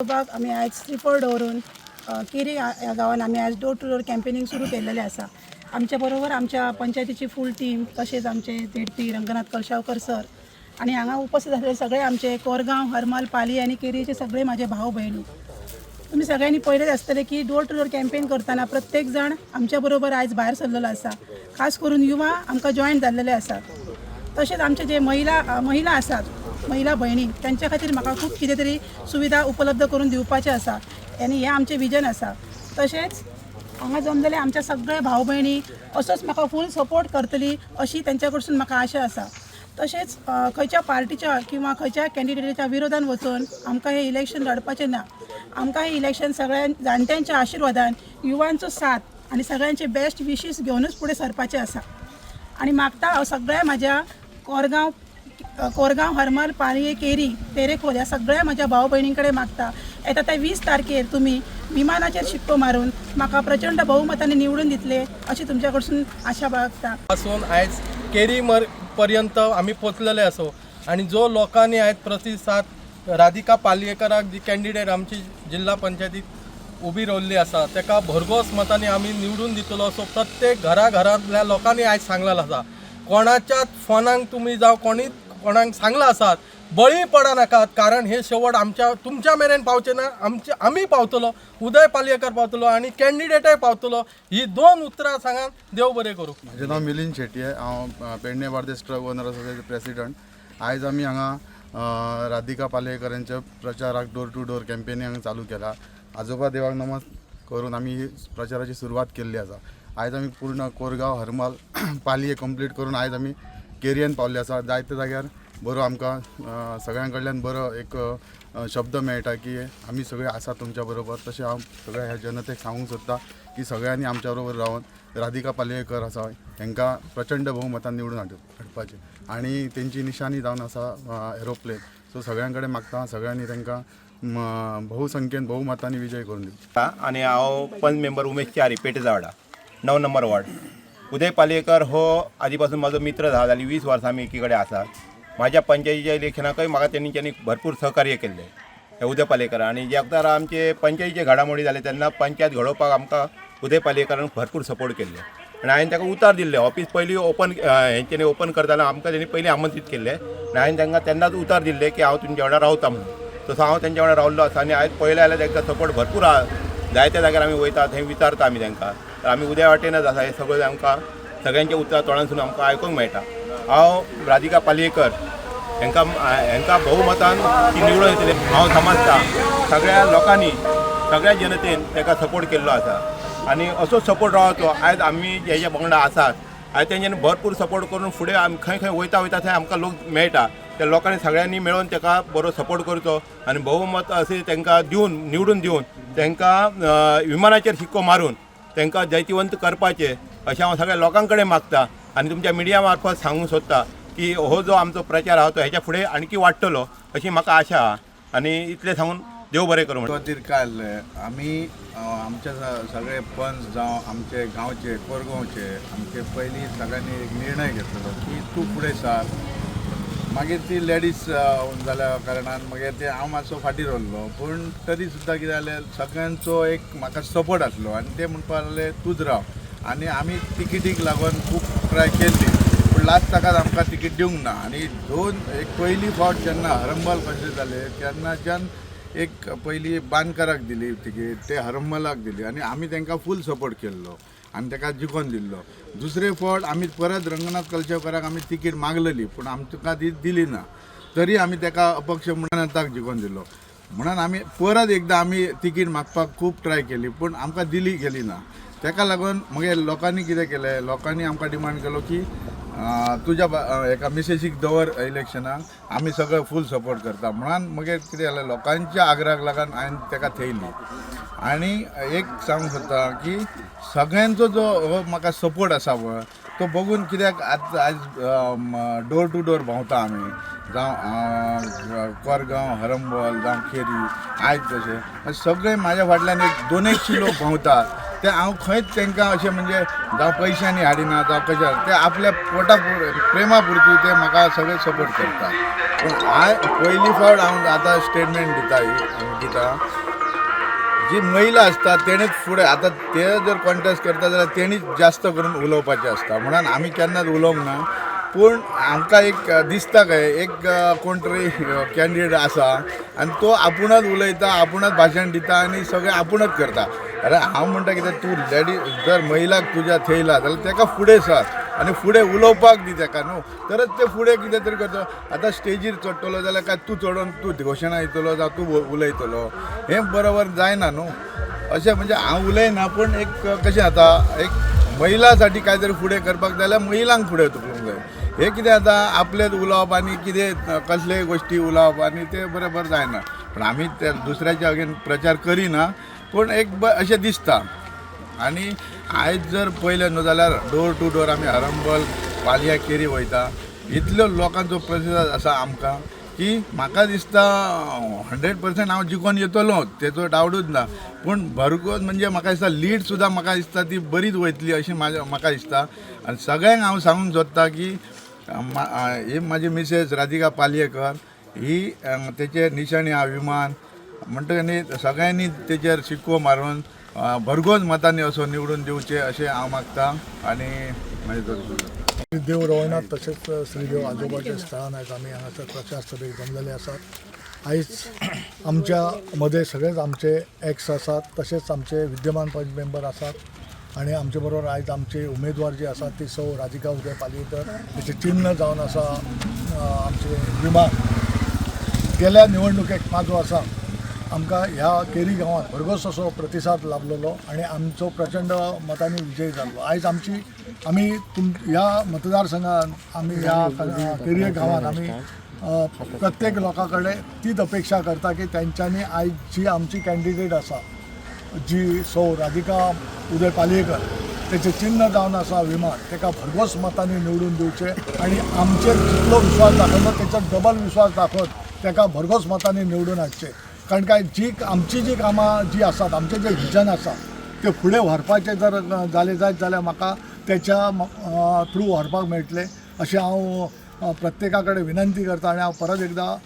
पळोवपाक आमी आयज श्रीफळ दवरून केरी ह्या गांवान आमी आयज डोर टू डोर कॅम्पेनींग सुरू केल्लेलें आसा. आमच्या बरोबर आमच्या पंचायतीची फूल टीम, तशेंच आमचे झेडपी रंगनाथ कलशावकर सर आनी हांगा उपस्थित आसलेले सगळे आमचे कोरगांव, हरमल, पाली आनी केरीचे सगळे माझे भाव भयणी. तुमी सगळ्यांनी पळयलेच आसतलें की डोर टू डोर कॅम्पेन करतना प्रत्येक जाण आमच्या बरोबर आयज भायर सरलेलो आसा. खास करून युवा आमकां जॉयन जाल्लेले आसात. तशेंच आमचे जे महिला महिला आसात, महिला भयणी, त्यांच्या खातीर म्हाका खूब कितें तरी सुविधा उपलब्ध करून दिवपाचें आसा आनी हें आमचें विजन आसा. तशेंच हांगा जमलेले आमच्या सगळे भाव भयणी असोच म्हाका फूल सपोर्ट करतली अशी तेंच्या कडसून म्हाका आशा आसा. तशेंच खंयच्या पार्टीच्या किंवा खंयच्या कॅन्डिडेटीच्या विरोधान वचून आमकां हें इलेक्शन लढपाचें ना. आमकां हें इलेक्शन सगळ्या जाणट्यांच्या आशिर्वादान, युवांचो साथ आनी सगळ्यांचे बेस्ट विशीस घेवनूच फुडें सरपाचें आसा. आनी मागता हांव सगळ्या म्हाज्या कोरगांव कोरगांव, हरमल, पालये, केरी, तेरेखोल ह्या सगळ्या म्हज्या भाव भयणीं कडेन मागता, येता त्या 20 तारखेर तुमी विमानाचेर शिक्को मारून म्हाका प्रचंड बहुमतांनी निवडून दितले अशी तुमच्या कडसून आशा बाळगता. पासून आयज केरी मर पर्यंत आमी पोचलेले आसो आनी जो लोकांनी आयज प्रतिसाद राधिका पालयेकराक जी कॅन्डिडेट आमची जिल्हा पंचायतीक उबी रावल्ली आसा तेका भरघोस मतांनी आमी निवडून दितलो असो प्रत्येक घरा घरांतल्या लोकांनी आयज सांगलेलो आसा. कोणाच्याच फोनाक तुमी जावं कोणी कोणाक सांगलां आसात बळी पडा नाकात, कारण हे शेवट आमच्या तुमच्या मेरेन पावचे ना. आमचे आमी पावतलो, उदय पालयेकर पावतलो आनी कॅन्डिडेटय पावतलो. ही दोन उतरां सांगात. देव बरें करूं. म्हजें नांव मिलिंद शेट्टी. हांव Pernem Bardez truck owner association president. आयज आमी हांगा राधिका पालयेकर यांच्या प्रचाराक डोर टू डोर कॅम्पेनींग चालू केला. आजोबा देवाक नमस करून आमी ही प्रचाराची सुरवात केल्ली आसा. आयज आमी पूर्ण कोरगांव, हरमल, पालये कंप्लीट करून आयज आमी केरयेन पावल्ले आसा. जायते जाग्यार बरो आमकां सगळ्यां कडल्यान बरो एक शब्द मेळटा की आमी सगळे आसा तुमच्या बरोबर. तशें हांव सगळ्या ह्या जनतेक सांगूंक सोदता की सगळ्यांनी आमच्या बरोबर रावन राधिका पालयेकर आसा हांकां प्रचंड बहुमतान निवडून हाडपाचें आनी तेंची निशाणी जावन आसा एरोप्लेन. सो सगळ्यां कडेन मागता, सगळ्यांनी तांकां बहुसंख्येन बहुमतांनी विजय करून दिवचो. आनी हांव पंच मेंबर उमेश च्यारी, पेटेजावाडा, 9 नंबर वॉर्ड. उदय पालयेकर हो आदी पासून म्हाजो मित्र जाली 20 वर्सां आमी एकी कडेन आसा. म्हाज्या पंचायतीच्या इलेक्शनाकय म्हाका तेंच्यांनी भरपूर सहकार्य केल्लें हे उदय पालयेकर. आनी जे वखतार आमचे पंचायतीचे घडामोडी जाले तेन्ना पंचायत घडोवपाक आमकां उदय पालयेकरान भरपूर सपोर्ट केल्ले आनी हांवें ताका उतार दिल्लें. ऑफीस पयलीं ओपन हेंच्यांनी ओपन करतना आमकां तेणी पयलीं आमंत्रीत केल्लें आनी हांवें तांकां तेन्नाच उतार दिल्लें की हांव तुमच्या वांगडा रावता म्हणून. तसो हांव तेंच्या वांगडा रावल्लो आसा आनी आयज पळयलें जाल्यार तांकां सपोर्ट भरपूर आहा. जायत्या जाग्यार आमी वयता थंय विचारता आमी तांकां, तर आमी उदया वाटेनच आसा. हें सगळें आमकां सगळ्यांच्या उतरां तोंडांतसून आमकां आयकूंक मेळटा. हांव राधिका पालयेकर हांकां बहुमतान ती निवडून येतली हांव समजता. सगळ्या लोकांनी, सगळ्या जनतेन ताका सपोर्ट केल्लो आसा आनी असोच सपोर्ट रावचो. आयज आमी हेज्या वांगडा आसात, आयज तेंच्यांनी भरपूर सपोर्ट करून फुडें आमी खंय खंय वयता वयता थंय आमकां लोक मेळटा. त्या लोकांनी सगळ्यांनी मेळून ताका बरो सपोर्ट करचो आनी बहुमत अशें तांकां दिवन, निवडून दिवन, तांकां विमानाचेर शिक्को मारून तांकां जैतिवंत करपाचें अशें हांव सगळ्या लोकां कडेन मागता आनी तुमच्या मिडिया मार्फत सांगूंक सोदता की हो जो आमचो प्रचार आहा तो हेच्या फुडें आणकी वाडटलो अशी म्हाका आशा आहा आनी इतलें सांगून देव बरें करूं म्हणटा. खातीर काय जालें, आमी आमच्या सगळे पंच जावं आमचे गांवचे, कोरगांवचे, आमचे पयलीं सगळ्यांनी एक निर्णय घेतलेलो की तूं फुडें सर. मागीर ती लेडीज जाल्या कारणान मागीर ते हांव मातसो फाटीं रावलो, पूण तरी सुद्दां कितें जालें, सगळ्यांचो एक म्हाका सपोर्ट आसलो आनी ते म्हणपाक लागले तूंच राव. आनी आमी तिकेटीक लागून खूब ट्राय केल्ली, पूण लास्ट ताकाच आमकां तिकेट दिवंक ना. आनी दोन एक पयली फावट जेन्ना हरंबल कशें जालें तेन्नाच्यान एक पयली बांदकाराक दिली तिकेट, ते हरंबलाक दिली आनी आमी तांकां फूल सपोर्ट केल्लो आनी ताका जिखोन दिल्लो. दुसरे फावट आमी परत रंगनाथ कलशेवकाराक आमी तिकेट मागलेली, पूण आमकां ती दिली ना. तरी आमी ताका अपक्ष म्हणून जिखोन दिलो. म्हणून आमी परत एकदां आमी तिकेट मागपाक खूब ट्राय केली, पूण आमकां दिली गेली ना. ताका लागून मागीर लोकांनी कितें केलें, लोकांनी आमकां डिमांड केलो की तुज्या हेका मिसेसीक दवर इलेक्शनाक, आमी सगळे फूल सपोर्ट करता म्हणून. मागीर कितें जालें, लोकांच्या आग्रहाक लागून हांवें ताका थेयली. आनी एक सांगूंक सोदता की सगळ्यांचो जो हो म्हाका सपोर्ट आसा पळय तो बघून, कित्याक आज आयज डोर टू डोर भोंवता आमी, जावं कोरगांव, हरंबल, जावं केरी, आयज जशें सगळे म्हाज्या फाटल्यान एक दोन एकशे लोक भोंवतात. ते हांव खंयच तांकां अशें म्हणजे जावं पयशांनी हाडिना जावं कशें, ते आपल्या पोटा प्रेमा पुरती ते म्हाका सगळे सपोर्ट करता. पूण हांव पयली फावट हांव आतां स्टेटमेंट दिता, ही दिता, जी महिला आसता तेणीच फुडें आतां ते जर कॉन्टेस्ट करता जाल्यार तेणीच जास्त करून उलोवपाचें आसता, म्हणून आमी केन्नाच उलोवंक ना. पूण आमकां एक दिसता काय एक कोण तरी कॅन्डिडेट आसा आनी तो आपुणूच उलयता, आपुणूच भाशण दिता आनी सगळें आपुणूच करता. अरे हांव म्हणटा कितें, तूं लेडीज जर महिलाक तुज्या थेयला जाल्यार तेका फुडें सर आनी फुडें उलोवपाक दी तेका न्हू, तरच ते फुडें कितें तरी करता. आतां स्टेजीर चडटलो जाल्यार काय तूं चडोन तूं घोशणा दितलो जावं तूं उलयतलो, हें बरोबर जायना न्हू. अशें म्हणजे हांव उलयना, पूण एक कशें आतां एक महिला साठी काय तरी फुडें करपाक जाय जाल्यार महिलांक फुडें धुकलूंक जाय. हें कितें आतां आपलेंच उलोवप आनी कितें कसले गोश्टी उलोवप आनी तें बरोबर जायना. पूण आमी ते दुसऱ्याच्या अगेन प्रचार करिना, पूण एक अशें दिसता. आनी आयज जर पळयलें न्हू जाल्यार डोर टू डोर आमी हरंबल पालया केरी वयता, इतलो लोकांचो प्रतिसाद आसा आमकां की म्हाका दिसता 100% हांव जिखोन येतलो, तेचो डावटूच ना. पूण भरघोस म्हणजे म्हाका दिसता लीड सुद्दां म्हाका दिसता ती बरीच वयतली अशें म्हाका दिसता. आनी सगळ्यांक हांव सांगूंक सोदता की ही म्हाजी मिसेस राधिका पालयेकर ही तेचेर निशाणी आहा विमान, म्हणटकीर न्ही सगळ्यांनी तेचेर शिक्को मारून भरघोस मतांनी असो निवडून दिवचे अशें हांव मागता. आनी मागीर देव रवळनाथ तशेंच श्रीदेव आजोबाच्या स्थळान आयज आमी हांगासर प्रचार सभेक जमलेले आसात. आयज आमच्या मदें सगळेच आमचे एक्स आसात, तशेंच आमचे विद्यमान पंच मेंबर आसात आनी आमचे बरोबर आयज आमचे उमेदवार जे आसात ती सौ राधिका उदय पालयेकर, तेचें चिन्न जावन आसा आमचें विमान. गेल्या निवडणुकेक 5 वर्सां आमकां ह्या केरी गांवांत भरघोस असो प्रतिसाद लाभलेलो आनी आमचो प्रचंड मतांनी विजय जाल्लो. आयज आमी ह्या मतदारसंघान आमी ह्या केरी गांवांत आमी प्रत्येक लोकां कडेन तीच अपेक्षा करता की तेंच्यांनी आयज जी आमची कॅन्डिडेट आसा जी सौ राधिका उदय पालयेकर, तेचें चिन्न जावन आसा विमान, तेका भरघोस मतांनी निवडून दिवचें आनी आमचेर जितलो विश्वास दाखयलो तेचो डबल विश्वास दाखोवन तेका भरघोस मतांनी निवडून हाडचें. कारण काय जी आमची जी कामां जी आसात, आमचें जें विजन आसा तें फुडें व्हरपाचें जर जालें जायत जाल्यार म्हाका तेच्या थ्रू व्हरपाक मेळटलें अशें हांव प्रत्येका कडेन विनंती करता. आनी हांव परत एकदां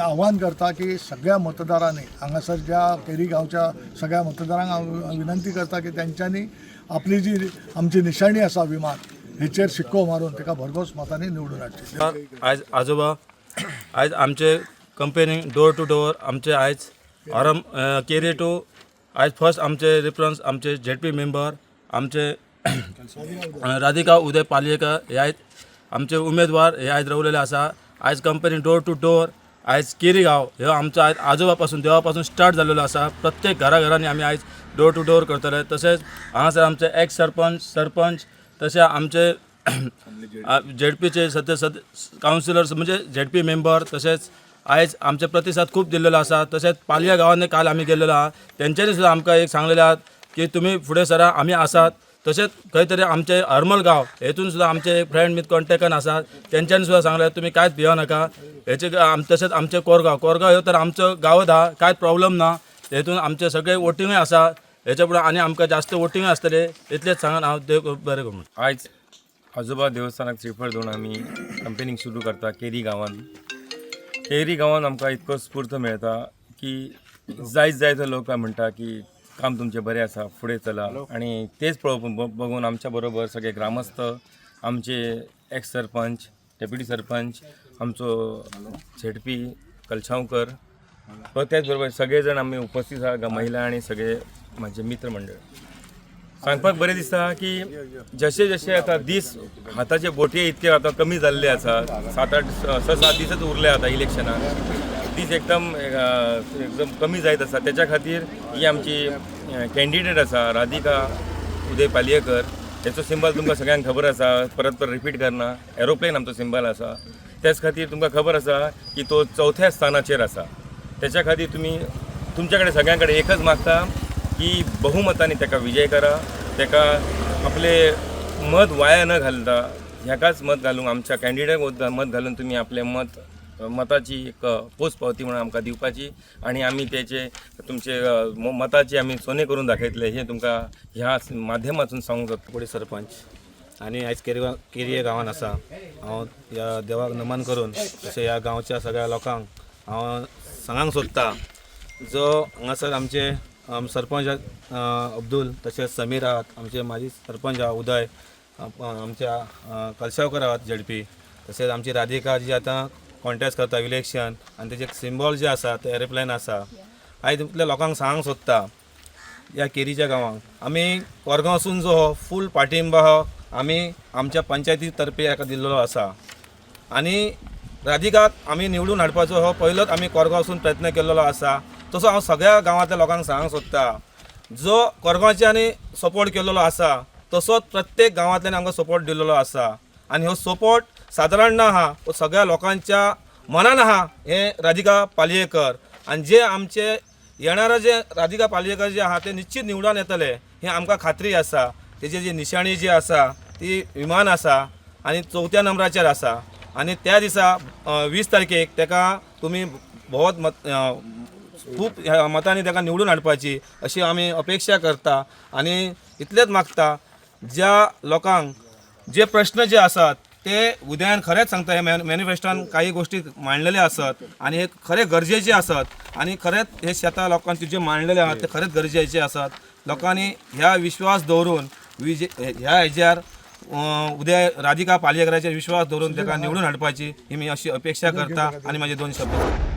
आव्हान करता की सगळ्या मतदारांनी हांगासर ज्या केरी गांवच्या सगळ्या मतदारांक हांव विनंती करता की तेंच्यांनी आपली जी आमची निशाणी आसा विमान हेचेर शिक्को मारून तेका भरघोस मतांनी निवडून हाडची. आयज आजोबा आयज आमचे कंपेनींग डोर टू डोर आमचे आयज आरम केरी टू आयज फर्स्ट आमचे रेफरन्स आमचे झेडपी मेंबर आमचे राधिका उदय पालयेकर हे आयज आमचे उमेदवार हे आयज रावलेले आसा. आयज कंपनी डोर टू डोर आयज केरी गांव ह्यो आमचो आयज आजोबा पासून देवा पासून स्टार्ट जाल्लेलो आसा. प्रत्येक घरा घरांनी आमी आयज डोर टू डोर करतले. तशेंच हांगासर आमचे एक्स सरपंच सरपंच तशें आमचे झेडपीचे सद्या सद कावन्सिलर्स म्हणजे झेडपी मेंबर तशेंच आयज आमचे प्रतिसाद खूब दिल्लेलो आसा. तशेंच पालया गांवांनी काल आमी गेल्लेलो आहा, तेंच्यांनी सुद्दां आमकां एक सांगलेलें आहा की तुमी फुडें सरा, आमी आसात. तशेंच खंय तरी आमचे हरमल गांव हेतून सुद्दां आमचे एक फ्रेंड विथ कॉन्टेक्टान आसात, तेंच्यांनी सुद्दां सांगलें तुमी कांयच भियो नाका हेचे. तशेंच आमचे कोरगांव, कोरगांव ह्यो तर आमचो गांवच आहा, कांयच प्रॉब्लम ना, हेतून आमचे सगळे वोटिंगूय आसा हेच्या फुडें आनी आमकां जास्त वोटिंगूय आसतलें. इतलेंच सांगून हांव देव बरें करूं. आयज आजोबा देवस्थानाक श्रीफळ दोन आमी कंपेनींग सुरू करता केरी गांवांत. केरी गांवांत आमकां इतको स्फूर्त मेळटा की जायत जायते लोक म्हणटा की काम तुमचें बरें आसा, फुडें चला. आनी तेच पळोवप बघून आमच्या बरोबर सगळे ग्रामस्थ, आमचे एक्स सरपंच, डेप्युटी सरपंच, आमचो झेडपी कलशांवकर व त्याच बरोबर सगळे जाण आमी उपस्थित आहा, महिला आनी सगळे म्हाजे मित्र मंडळ. सांगपाक बरें दिसता की जशे जशे आतां दीस हाताचे बोटये इतके आतां कमी जाल्ले आसा, 7-8 6-7 दिसच उरले आतां इलेक्शनाक, दीस एकदम एकदम कमी जायत आसा. तेच्या खातीर ही आमची कॅन्डिडेट आसा राधिका उदय पालयेकर, हेचो सिंबल तुमकां सगळ्यांक खबर आसा, परत परत रिपीट करना, एरोप्लेन आमचो सिंबल आसा. त्याच खातीर तुमकां खबर आसा की तो चवथ्या स्थानाचेर आसा. तेच्या खातीर तुमी तुमच्या कडेन सगळ्यां कडेन एकच मागता की बहुमतांनी ताका विजय करा, ताका आपले मत वाया न घालता ह्याकाच मत घालूंक आमच्या कॅन्डिडेट मत घालून तुमी आपलें मत मताची एक पोच पावती म्हणून आमकां दिवपाची आनी आमी तेचे तुमचे मताची आमी सोने करून दाखयतले हें तुमकां ह्या माध्यमातून सांगूंक सोदता. कुडे सरपंच आनी आयज केरये गांवांत आसा. हांव ह्या देवाक नमन करून तशें ह्या गांवच्या सगळ्या लोकांक हांव सांगांक सोदता, जो हांगासर आमचे सरपंच अब्दुल तशेंच समीर आहात, आमचे माजी सरपंच आहा उदय, आमच्या कलशावकर आहात झेडपी, तशेंच आमची राधिका जी आतां कॉन्टेस्ट करता इलेक्शन आनी तेजें सिंबॉल जे आसा ते एरोप्लेन आसा. आयज इतल्या लोकांक सांगूंक सोदता ह्या केरीच्या गांवांक आमी कोरगांवसून जो हो फूल पाठिंबा हो आमी आमच्या पंचायती तर्फे हाका दिल्लो आसा आनी राधिकाक आमी निवडून हाडपाचो हो पयलोच आमी कोरगांवसून प्रयत्न केल्लो आसा. तसो हांव सगळ्या गांवांतल्या लोकांक सांगूंक सोदता, जो कोरगांवच्यांनी सपोर्ट केल्लो आसा तसोच प्रत्येक गांवांतल्यान आमकां सपोर्ट दिल्लो आसा आनी हो सपोर्ट सादारण ना आहा, हो सगळ्या लोकांच्या मनान आहा हें राधिका पालयेकर. आनी जे आमचे येणारे जे राधिका पालयेकर जे आहा ते निश्चित निवडून येतले हें आमकां खात्री आसा. तेजी जी निशाणी जी आसा ती विमान आसा आनी चवथ्या नंबराचेर आसा आनी त्या दिसा 20 तारखेक तेका तुमी भोवत मत खूब ह्या मतांनी ताका निवडून हाडपाची अशी आमी अपेक्षा करता. आनी इतलेंच मागता, ज्या लोकांक जे प्रश्न जे आसात ते उदयान खरेंच सांगता, हे मॅनिफेस्टोन काही गोष्टी मांडलेले आसत आनी हे खरे गरजेचे आसत आनी खरेंच हे शेतां लोकांचे जे मांडलेले आहात ते खरेंच गरजेचे आसात. लोकांनी ह्या विश्वास दवरून विजे ह्या हेज्यार उदय राधिका पालयेकराचेर विश्वास दवरून ताका निवडून हाडपाची ही मी अशी अपेक्षा करता आनी म्हाजे 2 शब्द.